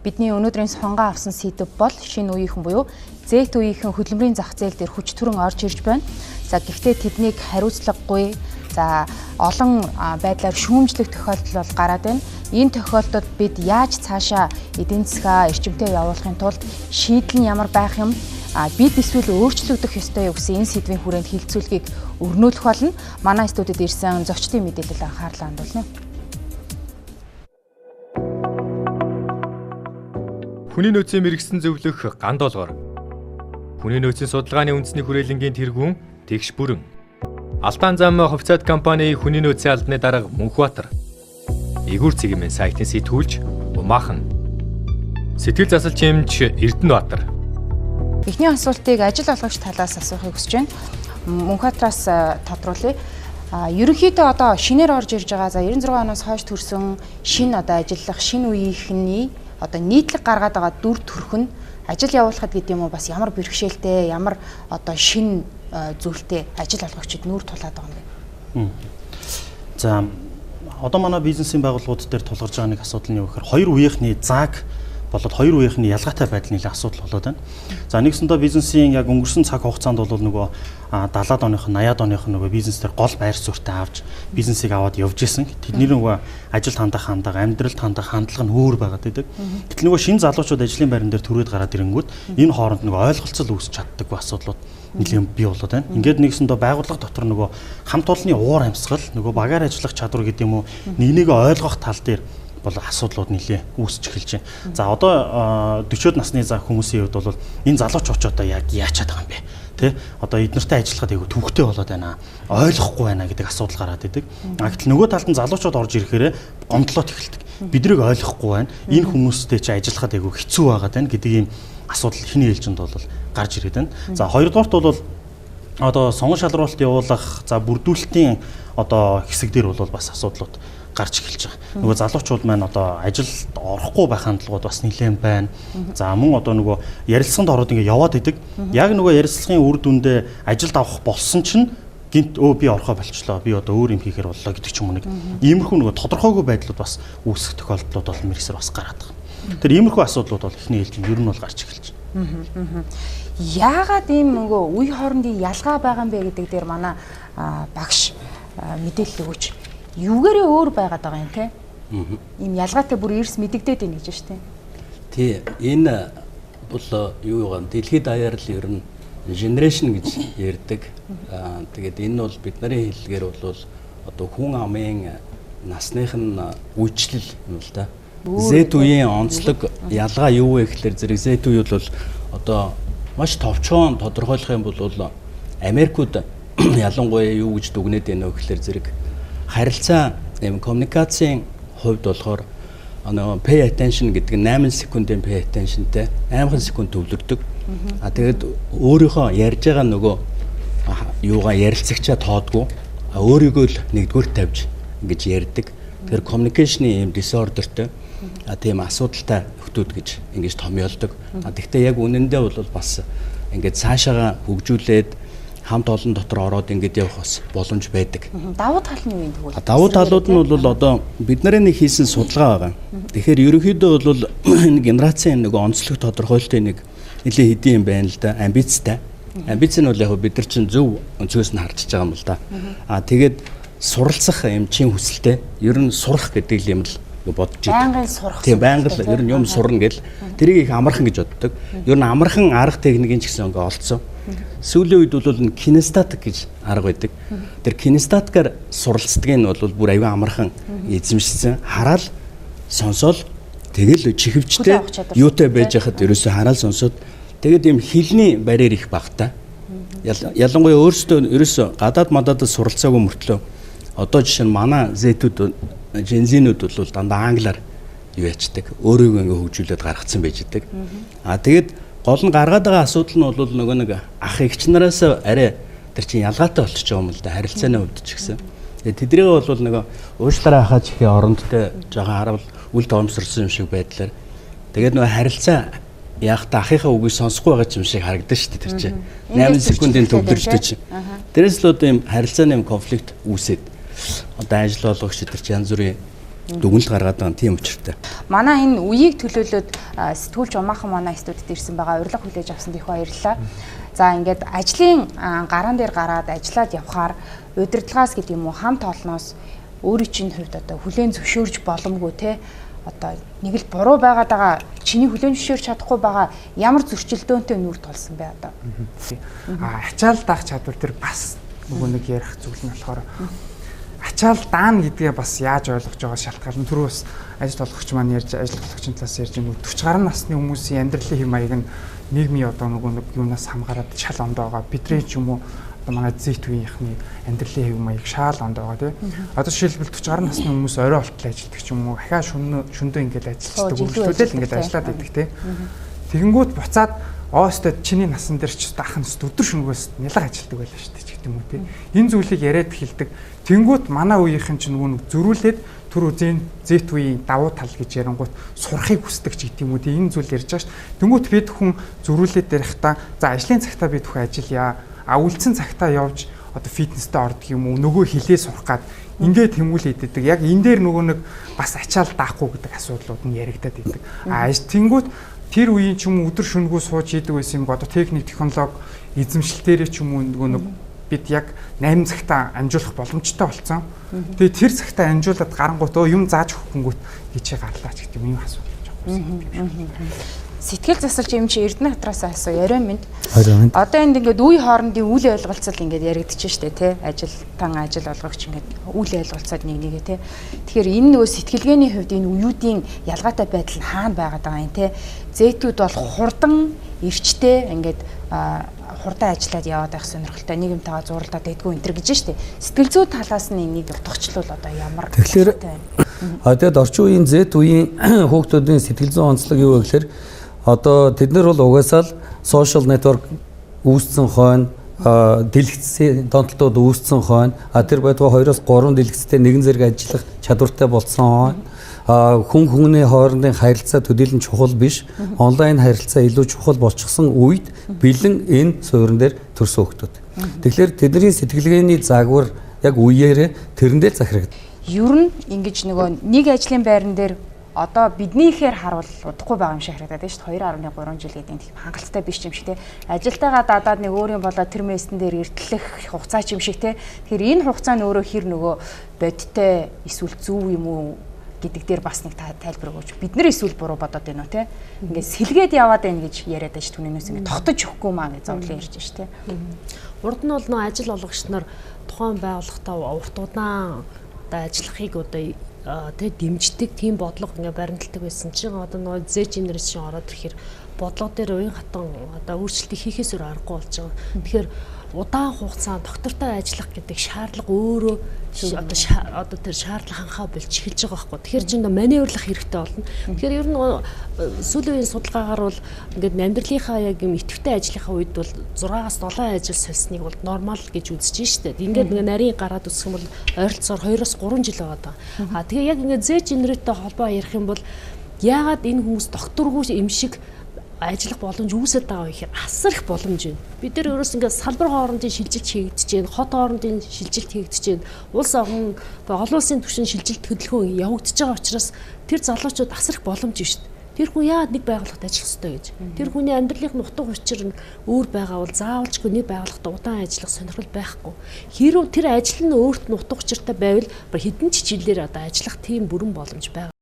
Бидний өнөөдрийн сонгон авсан сэдэв бол шинэ үеийнхэн буюу Z үеийнхэн хөдөлмөрийн зах зээл дээр хүч түрэн орж ирж байна. За, гэхдээ тэднийг хариуцлагагүй, за, олон байдлаар шүүмжлэх тохиолдол бол гараад байна. Энэ тохиолдолд бид яаж цаашаа эдийн засгаа эрчимтэй явуулахын тулд шийдэл нь ямар байх юм? Бид эсвэл өөрчлөгдөх ёстой юу гэсэн энэ сэдвийн хүрээнд хилцүүлгийг өрнүүлэх болно. Манай студид ирсэн зочдын мэдээлэл анхаарлаа хандуулна. Хүний нөөцийн мэргэсэн зөвлөх ган долгоор. Хүний нөөцийн судалгааны үндэсний хүрээлэнгийн тэргүүн Тэгш Бүрэн. Алтан зам хувьцаат компани хүний нөөцийн албаны дарга Мөнхбаатар. Игүр цэгмэн сайтын сэтгүүлч Умаахан. Сэтгэл засалч эмч Эрдэнэбаатар. Эхний асуултыг ажил олгогч талаас асуухыг хүсэж байна. Мөнхбаатараас тодруулъя. Ерөнхийдөө одоо шинээр орж ирж байгаа, за, 96 оноос хойш төрсэн шинэ одоо ажиллах шинэ үеийнхний одоо нийтлэг гаргаад байгаа дүр төрх нь ажил явуулахад гэдэг юм уу, бас ямар бэрхшээлтэй, ямар одоо шинэ зүйлтэй ажил олгогчид нүүр тулаад байгаа юм бэ? За, одоо манай бизнесийн байгууллагууд дээр тулгарч байгаа нэг асуудал нь юу гэхээр хоёр үеийнхний зааг болоод хоёр үеийнхний ялгаатай байдал нэлээд асуудал болоод байна. За, нэгсэндээ бизнесийн яг өнгөрсөн цаг хугацаанд бол нөгөө 70-аад оных, 80-аад оных нөгөө бизнес дээр гол байр суурьтай авч бизнесийг аваад явж исэн. Тэдний нөгөө ажилд хандах хандлага, амьдралд хандах хандлага нь өөр байгаад байдаг. Гэтэл нөгөө шинэ залуучууд ажлын байран дээр түрээд гараад ирэнгүүт энэ хооронд нөгөө ойлголцол үүсч чаддаггүй асуудлууд нэлээд бий болоод байна. Ингээд нэгсэндээ байгууллага дотор нөгөө хамт олонны уур амьсгал, нөгөө багаар ажиллах чадвар гэдэг юм уу, нэг нэгэ ойлгох тал дээр бол асуудлууд нэлээ үүсч эхэлж байна. За, одоо 40-од насны за хүмүүсийн хувьд бол энэ залуучууд одоо яг яачаад байгаа юм бэ? Тэ? Одоо эднэртэй ажиллахад айгүй төвхтэй болоод байна. Ойлгохгүй байна гэдэг асуудал гараад идэг. А гэтэл нөгөө талд нь залуучууд орж ирэхээр гомдлоод эхэлдэг. Бидрийг ойлгохгүй байна. Энэ хүмүүстэй чи ажиллахад айгүй хэцүү байгаад байна гэдэг ийм асуудал эхний ээлжинд бол гарч ирээд байна. За, хоёрдугаарт бол одоо сонгон шалруулалт явуулах, за, бүрдүүлэлтийн одоо хэсэг дээр бол бас асуудлууд гарч эхэлж байгаа. Нөгөө залуучууд маань одоо ажилд орохгүй байх хандлагууд бас нэлээд байна. За, мөн одоо нөгөө ярилцлаганд ороод ингээ яваад идэг. Яг нөгөө ярилцлагын үр дүндээ ажилд авах болсон чинь гинт өө би орохоо болчлоо. Би одоо өөр юм хийхээр боллоо гэдэг ч юм уу, нэг иймэрхүү нөгөө тодорхойгүй байдлууд бас үүсэх тохиолдлууд бол мэрэгсэр бас гараад байгаа. Тэр иймэрхүү асуудлууд бол эхний ээлжинд ер нь бол гарч эхэлж байна. Яагаад ийм нөгөө үе хоорондын ялгаа байгаа юм бэ гэдэг дээр манай багш мэдээлэл өгөөч. Юугээрээ өөр байгаад байгаа юм те? Ийм ялгаатай бүр эрс мэдэгдээд байна гэж шүү дээ. Тий, энэ бол юу юм дэлхийд даяар л ер нь generation гэж ярьдаг. Тэгээд энэ бол бид нарын хэллэгээр бол одоо хүн амын насных нь үйлчлэл юм л да. Z үеийн онцлог ялгаа юу вэ гэхлээр зэрэг Z үе бол одоо маш товчхон тодорхойлох юм бол Америкууд ялангуяа юу гэж дүгнээд байна вэ гэхлээр зэрэг харилцаа юм коммуникацийн хувьд болохоор нөгөө pay attention гэдэг нь 8 секундын pay attentionтэй 8 секунд төвлөрдөг. А тэгээд өөрийнхөө ярьж байгаа нөгөө юугаа ярилцагчаа тоодгүй, өөрийгөө л нэгдүгээр тавьж ингэж ярьдаг. Тэгэхээр communication-ы юм disorderтэй, тийм асуудалтай нөхдүүд гэж ингэж томьёолдог. А тэгвэл яг үнэндээ бол бас ингээд цаашаага хөгжүүлээд хамт олон дотор ороод ингэж явах бас боломж байдаг. Давуу тал нь юу юм тэгвэл? Давуу талууд нь бол одоо бид нарын нэг хийсэн судалгаа байгаа. Тэгэхээр ерөнхийдөө бол энэ генерацийн нэг онцлог тодорхойлолтын нэг нэлээд хэдийн юм байна л да. Амбицтай. Амбиц нь бол яг бид нар чинь зөв өнцгөөс нь харчиж байгаа юм л да. А тэгээд суралцах юм чин хүсэлтэй. Ер нь сурах гэдэг юм л бодож байгаа. Байнгын сурах. Тийм, байнга л ер нь юм сурна гэл тэрийг их амархан гэж боддог. Ер нь амархан арга техникийн ч гэсэн ингээ олцсон. Сүүлийн үед бол кинестатик гэж арга байдаг. Тэр кинестатикаар суралцдаг нь бол бүр аюун амархан эзэмшсэн. Хараал сонсоол тэгэл чихвчтэй юутай байж хахад ерөөсөө хараал сонсоод тэгээд юм хилний барьер их багтаа. Ялангуяа өөрсдөө ерөөсөө гадаад мададад суралцаагүй мөртлөө одоо жишээ нь манай Z-үүд, Gen Z-нүүд бол дандаа англиар юу ячдаг. Өөрийгөө ингээ хөгжүүлээд гаргацсан байж идэг. А тэгээд гол нь гаргаад байгаа асуудал нь бол нөгөө нэг ах эгч нараас арай тэр чинь ялгаатай болчихж байгаа юм л да, харилцааны хувьд ч гэсэн. Тэгээд тэднийг бол нөгөө уушлаараа хахаж ихийн орондтой жоохон харавал үл тоомсорсон юм шиг байдлаар тэгээд нөгөө харилцаа яг та ахынхаа үгийг сонсохгүй байгаа юм шиг харагдана шүү дээ тэр чинь. 8 секундын төвлөрчтэй чинь. Тэрээс л одоо юм харилцааны юм конфликт үүсээд одоо ажил болгогч тэр чинь янз бүрийн Дүгнэлт гаргаад байгаа тийм учиртай. Манай энэ үеийг төлөөлөөд сэтгүүлч Умаахан манай студид ирсэн байгаа. Урилга хүлээж авсанд их баярлалаа. За ингээд ажлын гараан дээр гараад ажиллаад явхаар удирдлагаас гэдэг юм уу хамт олноос өөрийн чинь хувьд одоо хүлээн зөвшөөрж боломгүй те одоо нэг л буруу байгаад байгаа чиний хүлээн зөвшөөрч чадахгүй байгаа ямар зөрчилдөөнтэй нүүр тулсан бэ одоо. Ачаал даах чадвар дээр бас нөгөө нэг ярих зүйл нь болохоор ачаал даана гэдгээ бас яаж ойлгож байгаа шалтгаална. Түрүү бас ажил олгогч маань ярьж, ажил олгогчийн талаас ярьж байгаа 40 гаруй насны хүмүүсийн амьдралын хэв маяг нь нийгмийн одоо нөгөө нэг юунаас хамгараад шал ондоо байгаа. Бидний ч юм уу одоо манай Z үеийнхний амьдралын хэв маяг шал ондоо байгаа тий. Одоо жишээлбэл 40 гаруй насны хүмүүс орой болтол ажилладаг ч юм уу, ахиа шөндөө ингээд ажилладаг, үргэлжлүүлэл ингээд ажиллаад байдаг тий. Тэгэнгүүт буцаад оостой чиний насан дээр ч ах нь өдөр шөнөгөөс нялга ажилладаг байлаа шүү дээ ч гэдэг юм уу тий. Энэ зүйлийг яриад хэлдэг. Тэнгүүт манай үеийнхэн ч нөгөө нэг зөрүүлээд түр үзэн Z үеийн давуу тал гэж ярангуут сурахыг хүсдэг ч гэдэг юм уу тий. Энэ зүйл ярьж байгаа шүү. Тэнгүүт бид хүн зөрүүлээд ярихдаа за ажлын цагтаа бид хүн ажиллая. А үлдсэн цагтаа явж одоо фитнестэй ордог юм уу нөгөө хилээ сурах гад ингээд тэмүүлээд идэг. Яг энэ дээр нөгөө нэг бас ачаал даахгүй гэдэг асуудлууд нь яригадаад идэг. А тэнгүүт тэр үеийн ч юм уу өдөр шөнөгүй сууж хийдэг байсан юм одоо техник технологи эзэмшилтээрээ ч юм уу нөгөө нэг бид яг 8 цагтаа амжуулах боломжтой болсон. Тэгээ тэр цагтаа амжуулаад гарангуут юм зааж өгөхөнгүүт гिचээ гарлаа ч гэдэг юм асуудал жоох юм. Сэтгэл засалж юм чи Эрдэнэ хатраас асуу яриа минь. Одоо энд ингээд үе хоорондын үйл ойлголцол ингээд яригдчихэж штэ тий. Ажилтан ажил олгогч ингээд үйл ойлголцоод нэг нэгэ тий. Тэгэхээр энэ нөгөө сэтгэлгээний хувьд энэ үеүүдийн ялгаатай байдал нь хаана байгаад байгаа юм тий. Зэтүүд бол хурдан эрчтэй ингээд хурдан ажиллаад яваад байх сонирхолтой нэг юмтайгаа зурлаад байдгүй энэ төр гэж штэ. Сэтгэл зүйн талаас нь энийг утгачлал одоо ямар тэгэхээр тэгээд орчин үеийн Z үеийн хүүхдүүдийн сэтгэл зүйн онцлог юу вэ гэхээр одоо тэд нар бол угаасаа л social network үүссэн хойно дэлгэцийн донтолтууд үүссэн хойно тэр байтугай 2-3 дэлгэцтэй нэгэн зэрэг ажиллах чадвартай болсон хойно хүн хүний хоорондын харилцаа төдийлөн чухал биш онлайн харилцаа илүү чухал болчихсон үед бэлэн энэ суурин дээр төрсөн хүүхдүүд. Тэгэхээр тэдний сэтгэлгээний загвар яг үеэрээ тэрэн дээр захирагдана. Ер нь ингэж нөгөө нэг ажлын байран дээр одоо биднийхээр харуул удахгүй байгаа юм шиг харагдаад байна шүү дээ. 2.3 жил гэдэг нь тийм хангалттай биш юм шиг те. Ажилтайгаа дадаад нэг өөр юм болоод тэр мессен дээр эртлэх хугацаа ч юм шиг те. Тэгэхээр энэ хугацаа нь өөрөө хэр нөгөө бодиттой эсвэл зөв юм уу гэдэг дээр бас нэг тайлбар өгөөч. Бид нар эсвэл буруу бодоод байна уу те. Ингээд сэлгээд яваад байна гэж яриад байж түүнээс ингээд тогтож өгөхгүй маа гэж зовлон ярьж шүү те. Урд нь бол нөө ажил олгогч нар тухайн байгууллагатаа урт удаан одоо ажиллахыг одоо тэ дэмждэг тийм бодлого ингээ баримталдаг байсан чинь одоо нөгөө Z generation ороод ирэхээр бодлого дээр уян хатан одоо өөрчлөлтийг хийхээс өөр аргагүй болж байгаа. Тэгэхээр удаан хугацаанд доктортой ажиллах гэдэг шаардлага өөрөө одоо тэр шаардлага ханхаа болж эхэлж байгаа байхгүй. Тэгэхээр чинь маневрлах хэрэгтэй болно. Тэгэхээр ер нь сүүлийн үеийн судалгаагаар бол ингээд амьдралынхаа яг юм идэвхтэй ажлынхаа үед бол 6-аас 7 ажил сольсныг бол нормал гэж үзэж штэ. Ингээд нэг нарийн гараад үзэх юм бол ойролцоогоор 2-3 жил байгаа даа. А тэгээ яг ингээд Z generation-тэй холбоо ярих юм бол яагаад энэ хүмүүс докторгүй юм шиг ажиллах боломж үүсээд байгаа вэ гэхээр асар их боломж байна. Бид нар өөрөөс ингээд салбар хоорондын шилжилт хийгдэж байна, хот хоорондын шилжилт хийгдэж байна, улс орон олон улсын түвшин шилжилт хөдөлгөөн явагдаж байгаа учраас тэр залуучууд асар их боломж байна шүү дээ. Тэр хүн яагаад нэг байгууллагад ажиллах ёстой гэж. Тэр хүний амьдралын утга учир нь өөр байгаа бол заавалчгүй нэг байгууллагад удаан ажиллах сонирхол байхгүй. Хэрвээ тэр ажил нь өөрт нь утга учиртай байвал хэдэн ч жилээр одоо ажиллах тийм бүрэн боломж байгаа.